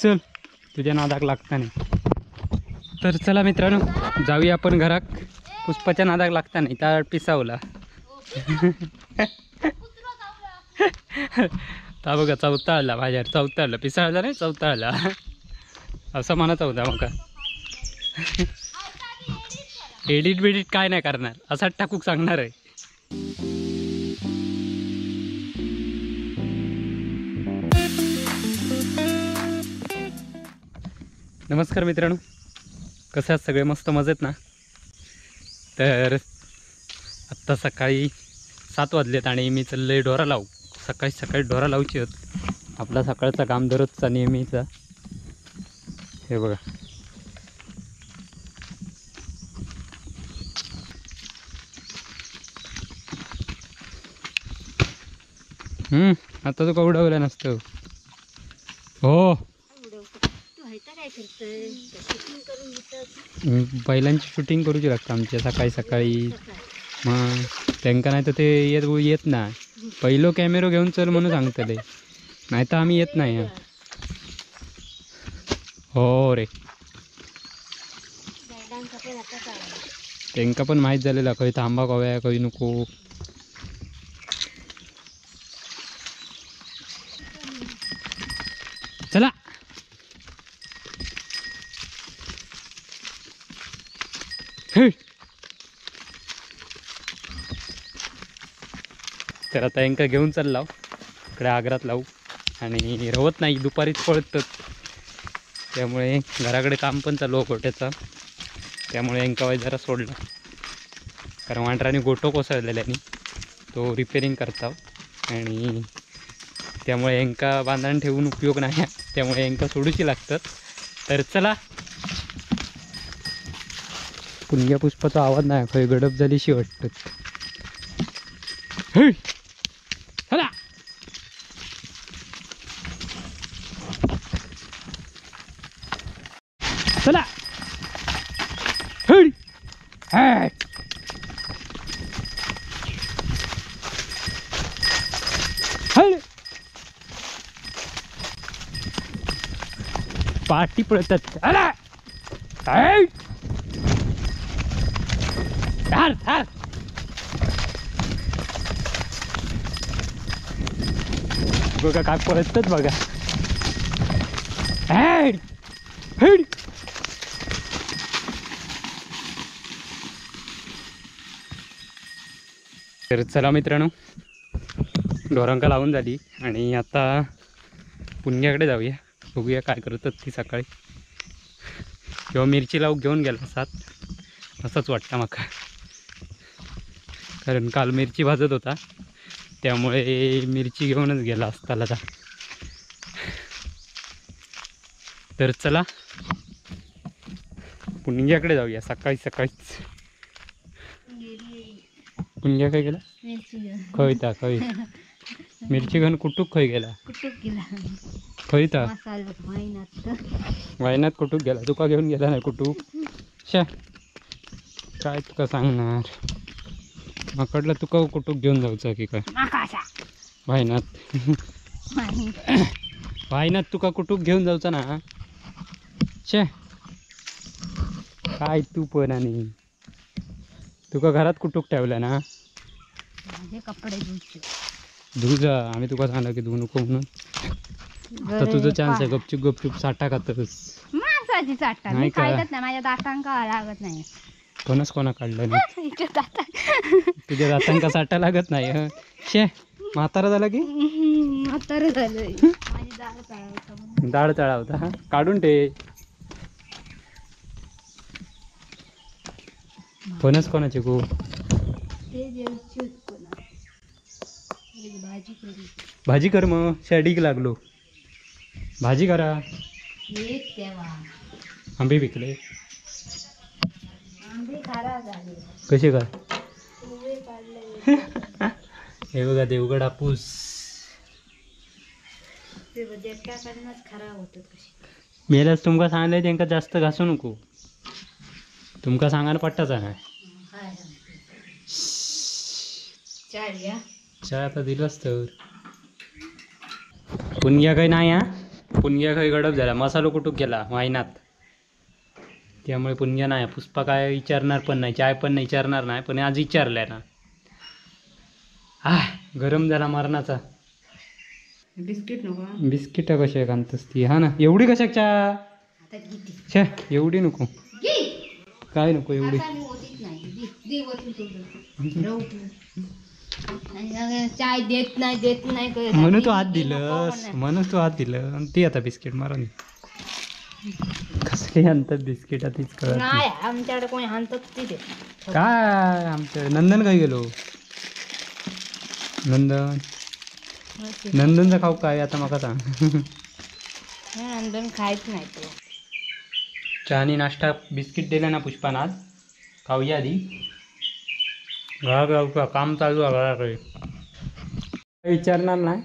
चल तुझ्या नादाक लागता नाही. तर चला मित्रांनो जाऊया आपण घरात. पुष्पाच्या नादाक लागता नाही त्या पिसावला. ता बघा चौताळला माझ्यावर, चौताळला पिसाळला नाही चौताळला असं म्हणत होता मग. एडिट बिडिट काय नाही करणार, असाच टाकूक सांगणार आहे. नमस्कार मित्रांनो, कसं आहात सगळे? मस्त मजेत ना? तर आत्ता सकाळी 7 वाजलेत आणि मी चाललोय ढोरा लावू. सकाळी सकाळी ढोरा लावची होत, आपला सकाळचा काम दररोजचा नेहमीचा. हे बघा आता तो का उडवला नसतो. हो बैलांची शूटिंग करूची लागतं आमच्या सकाळी सकाळी. मग त्यांका नाही तर ते येत ना. पहिलो कॅमेरो घेऊन चल म्हणून सांगतले, नाही तर आम्ही येत नाही. हो रे, त्यांका पण माहीत झालेला खंय थांबा कव्या खंय नको. चला तर आता यांका घेऊन चालला इकडे आग्रात लावू. आणि रवत नाही, दुपारीच पळतात, त्यामुळे घराकडे काम पण चालू आहे गोट्याचा, त्यामुळे यांका वाय जरा सोडला. कारण वांढराने गोटो कोसळलेल्याने तो रिपेरिंग करता आणि त्यामुळे यांका बांधण ठेवून उपयोग नाही, त्यामुळे यांका सोडूची लागतात. तर चला, पुणग्या पुष्पाचा आवाज नाही, खंय गडप झालीशी वाटत. चला चला पाटी पळतात. थार थार बघा काय पळतच बघा. Head head. तर चला मित्रांनो, ढोरांका लावून झाली आणि आता पुण्याकडे जाऊया. बघूया काय करतात ती सकाळी. किंवा मिरची लावून घेऊन गेला सात असंच वाटतं माका, कारण काल मिरची भाजत होता, त्यामुळे मिरची घेऊनच गेला असताला आता. तर चला पुणग्याकडे जाऊया सकाळी सकाळीच. पुणग्या काय गेला? खयता खय मिरची घेऊन कुटूक खय गेला? खयता वायनात कुटूक गेला? तुका घेऊन गेला नाही कुटूक? शा काय तुका सांगणार, माकडला तुका कुटूक घेऊन जायचं की काय? वायनात वायनात तुका कुटूक घेऊन जायचं ना? शे काय तू पण, आणि तुका घरात कुटूक ठेवलं ना? कपडे धुजा, आम्ही तुका सांगलं की धुवू नको म्हणून. आता तुझं चान्स आहे, गपचूप गपचूप साठा खातस. माणसाची साठा मी खायच नाही, माझ्या दातांका लागत नाही. कोणाच कोणा काढलं नाही तुझ्या दातांका साठा लागत नाही? शे म्हातारा झाला की म्हातारा झालं. डाळ चढावता काढून ठे. कोणाच कोणाचे गो भाजी कर, मग शेडीक लागलो भाजी करा. आंबे विकले कसे काय? हे बघा देवगड हापूस. मेल्यास तुमका सांगले त्यांका जास्त घासू नको, तुमका सांगायला पट्टाचा नाही. चहा आता दिलंच तर. पुणग्या काही नाही हा. पुणग्या खंय गडप झाला, मसालो कुटूक गेला वायनात, त्यामुळे पुणग्या नाही. पुष्पा काय विचारणार पण नाही, चाय पण नाही विचारणार नाही, पण आज विचारलंय ना. हा गरम झाला मरणाचा. बिस्किट नको. बिस्किट कशा आणतस ती? हा ना, एवढी कशाच्या? छे एवढी नको, काय नको एवढी. चाय देत नाही, देत नाही म्हणून तू हात दिलंस, म्हणून तू हात दिलं. ती आता बिस्किट मारून कसली आणतात बिस्किट तीच कळत नाही. आमच्याकडे कोणी आणतात तिथे काय. आमच्या नंदन काय गेलो, नंदन नंदनचा खाऊ काय आता माका सांग. नंदन खायच नाही तो. चहा आणि नाश्ता बिस्किट दिला ना पुष्पान आज, खाऊया आधी. घरात काम चालू आहे घराकडे, विचारणार नाही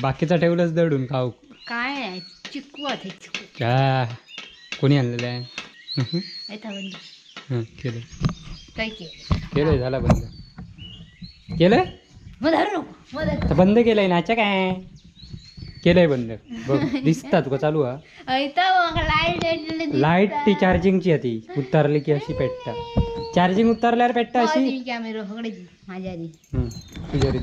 बाकीचा ठेवलंच दडून खाऊ. काय चिकू आहे, चिकू कोणी आणलेलं आहे? केलं केलंय, झाला बंद केलं, बंद केलंय नाच्या काय केलंय बंद. बघ दिसता तुका चालू हा लाईट ती चार्जिंगची ती उतारली की अशी पेटता, चार्जिंग उतारल्यावर पेटता अशी. कॅमेरा पकडायची माझ्या आधी तुझ्या दिलं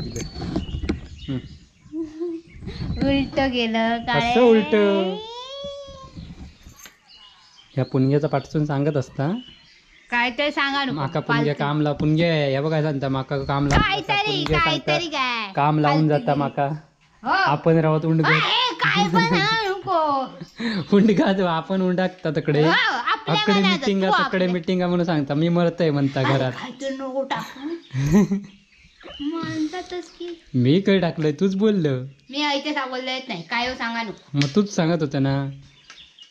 उलट गेलं काय असं उलट. ह्या पुणग्याचा पाठसून सांगत असता काय ते सांगा नको. माका पुणग्या काम ला, पुणग्या ह्या बघ काय सांगता माका काम लावून, काहीतरी काय काम लावून जाता माका. आपण राहत उंड उंड का आपण उंडाकता तकडे अकडे मिटिंगा तकडे मिटिंगा म्हणून सांगता. मी मरतय म्हणता घरात. मी काय टाकलंय तूच बोललं. मी ऐते बोललं येत नाही काय सांगा नको. मग तूच सांगत होता ना.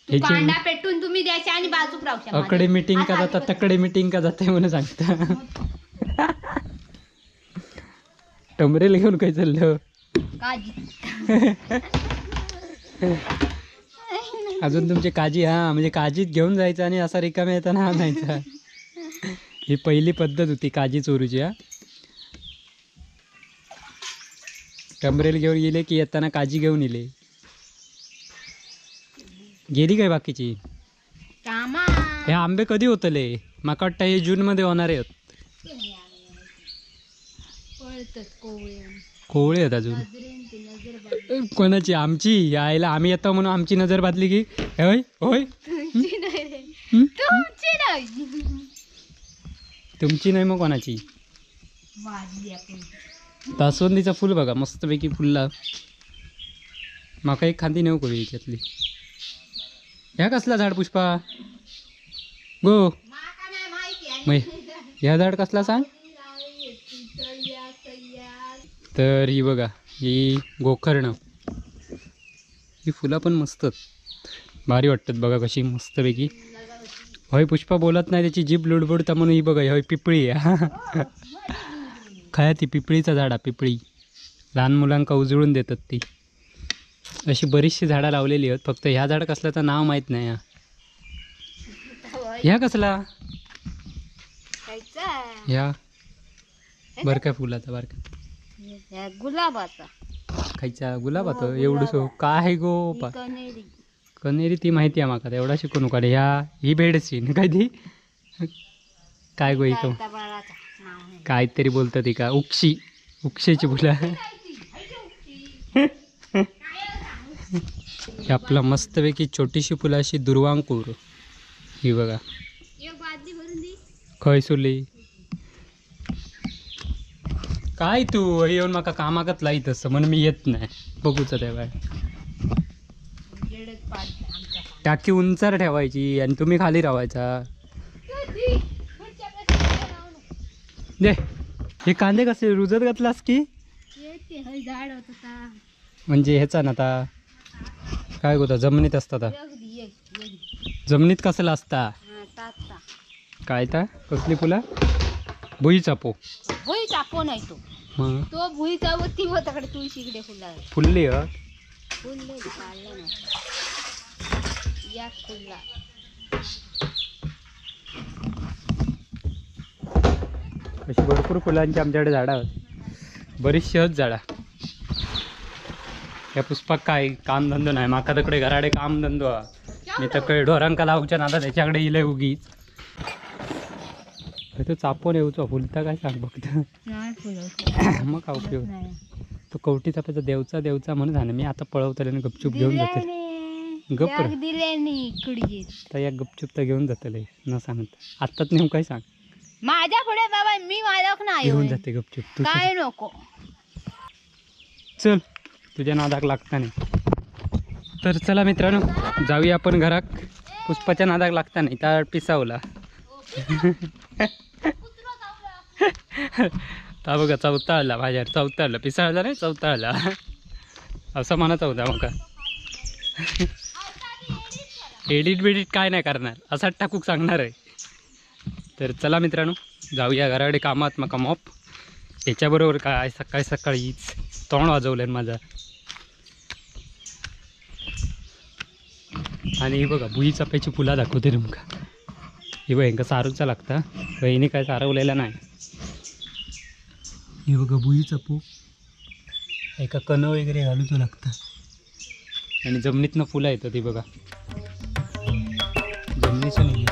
कांदा पेटून तुम्ही द्यायचे आणि बाजूक राहू. अकडे मिटिंग का जाता तकडे मिटिंग का जाते म्हणून सांगता. टमरेल घेऊन काय चाललं? अजून तुमचे काजी, हा म्हणजे काजीत घेऊन जायचं आणि असा रिकाम्या येताना आणायचा. ही पहिली पद्धत होती काजी चोरूची. हा टमरेल घेऊन गेले की येताना काजी घेऊन येले. गेली काय बाकीची? हे आंबे कधी होतले? माका वाटतं हे जून मध्ये होणार आहेत. कोवळे आहेत अजून. कोणाची? आमची यायला आम्ही येतो म्हणून आमची नजर बांधली की होय होय. तुमची नाही मग कोणाची? जास्वंदीचा फुल बघा मस्तपैकी फुलला. माका एक खांदी नेऊ कवी याच्यातली. ह्या कसला झाड पुष्पा गो? मग ह्या झाड कसला सांग? तर ही बघा ही गोकर्ण. ही फुलं पण मस्त भारी वाटतात बघा कशी मस्तपैकी. होय पुष्पा बोलत नाही त्याची जीभ लुडबुडता म्हणून. ही बघा होय पिपळी आहे. खया ती पिपळीचा झाड हा, पिपळी लहान मुलांका उजळून देतात ती. अशी बरीचशी झाडं लावलेली आहेत, फक्त ह्या झाड कसलं तर नाव माहीत नाही. ह्या कसला? ह्या बरका फुलाचा, बारका गुलाबाचा. खायचा गुलाबाचा एवढंसो काय गो? कनेरी ती माहिती आहे माका, एवढा शिकू नका. ह्या ही भेडसी काय ती काय गो? इथं काहीतरी बोलतात ती का उक्षी, उक्षेची फुलं. हे आपलं मस्तपैकी छोटीशी फुलं अशी दुर्वांकूर. ही बघा खयसुली काय तू येऊन माका कामाकच लाईत असं म्हणून मी येत नाही. बघूच त्या बाय टाकी उंचार ठेवायची आणि तुम्ही खाली राहायचा. दे हे कांदे कसे रुजत घातलास की म्हणजे ह्याचा ना आता काय होता जमिनीत असता, जमिनीत कसला असता काय ता कसली फुला? भुई चापो. भुई चापो नाही तो, तो भुई चापो ती होताकडे तुळशीकडे फुला फुलली. फुलले काढले ना या फुलला. अशी भरपूर फुलांची आमच्याकडे झाडं आहेत, बरीचशी झाडं. या पुष्पाक काय कामधंदो नाही, माका तकडे घराडे कामधंदो हा. मी तकडे ढोरांका लावच्या नादा त्याच्याकडे इले उगीच. तो चापून येऊचो फुलता काय सांग फक्त. नाही फुलत. मग काय उपयोग. नाही. तो कवटी चाप्याचा देवचा देवचा म्हणून झालं. मी आता पळवतले आणि गपचूप घेऊन जाते. गप्प रे. दिल्याने इकडे तर या गपचूप तर घेऊन जातले न सांगता. आत्ताच नेम काय सांग. माझ्या पुढे बाबा मी मालक नाही घेऊन होय. जाते गपचूप तू. काय नको. चल तुझ्या नादाक लागता नाही. तर चला मित्रांनो जाऊया आपण घरात. पुष्पाच्या नादाक लागता नाही त्या पिसावला. ता बघा चौताळला माझ्यावर, चौताळला पिसाळला नाही चौताळला असं म्हणत होता मग. एडिट बिडिट काय नाही करणार, असाच टाकूक सांगणार आहे. तर चला मित्रांनो जाऊया घराकडे कामात. मका मॉप याच्याबरोबर काय सकाळी सकाळीच तोंड वाजवलं माझा. आणि हे बघा भुई चाप्याची फुला दाखवते तुमका. हे बघ यांका सारूचा लागता, बहिणी काय सारवलेला नाही. हे बघा भुई चापू एका कण वगैरे घालूचो लागता. आणि जमिनीतनं फुलं येतात ती बघा, जमिनीचं नाही.